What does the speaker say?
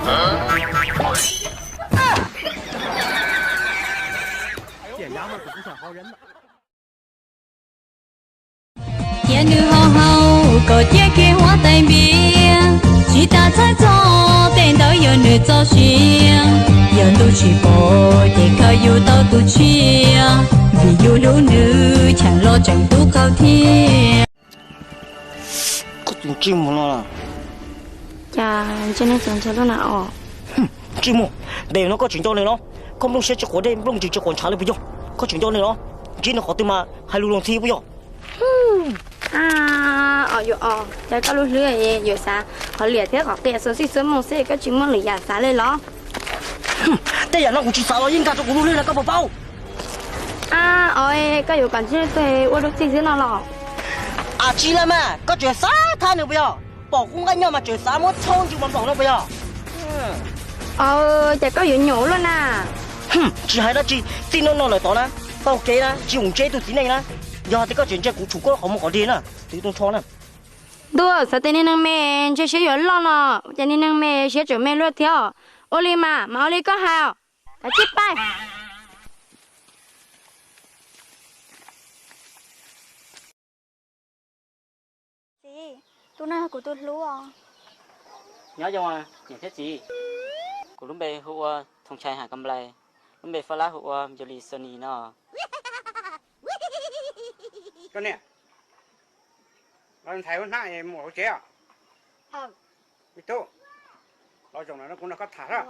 Cia nws haus haus kom ciaj kiag huab tais npias, tsis tas txhawj txog tej ntawd yog nws txoj sia. Yog ntuj tsis pom ces khaws yus tau tus tsiaj, vim yus hlub nws cheem los tseem tub qau thiab. Koj tseem ntsej muag no, cas ntsej neeg txaus ntshai lub na os. Ntsej muag, npe no koj tseem nco nws los? Koj nplooj siab tsis quav dej, nplooj ntsws tsis quav ntshav li puas yog? Koj tseem nco nws los? Ntsib nws qhov twg mas hais lus luag ntxhi puas yog? Os yus os, cas koj lub hlwb yuav xav qhov liam thiab qhov qias xuas xij xuab moos xwb, koj tsis muaj lwm yam xav li los? Tej yam no kuv tsis xav los yeej nkag rau kuv lub hlwb na, koj puas paub? Os, koj yuav kom ntsej tuag ua dua txij xwb no los? Ab tsis li mas, koj tseem xav thab nws puas yog? Pom qub nqaij nyob mas tseem xav muab txhob ntsws mas nplaum no puas yog? Os, cas koj yuav nyuam luaj na. Tsis hais dab tsi, txij no no lawm tod na, taug kev na tsis mus ntsib tus txiv neej na. Yog hais tias koj tseem ntsia kuv tshum koj qhov muag qhov dig na, twv tub nrho na. Ntuj, xav tias niag neeg me ntshe siab yuav loj no, cas niag neeg me siab tseem me luaj thiab. Ua li mas, mas ua li koj hais os. Kav tsij pais. Txiv, tus no yog kuv tus hlub os. Nyob zoo niam thiab txiv. Kuv lub npe hu ua Thooj Tshai Ham Kam Nplais, lub npe Fab Lab hu ua Npyu Lis Xos Nis no. Koj niam, los ntxhais lub hnab mus hauv tsev os. Ib tug, los zaum no kuv nrog koj tham xwb.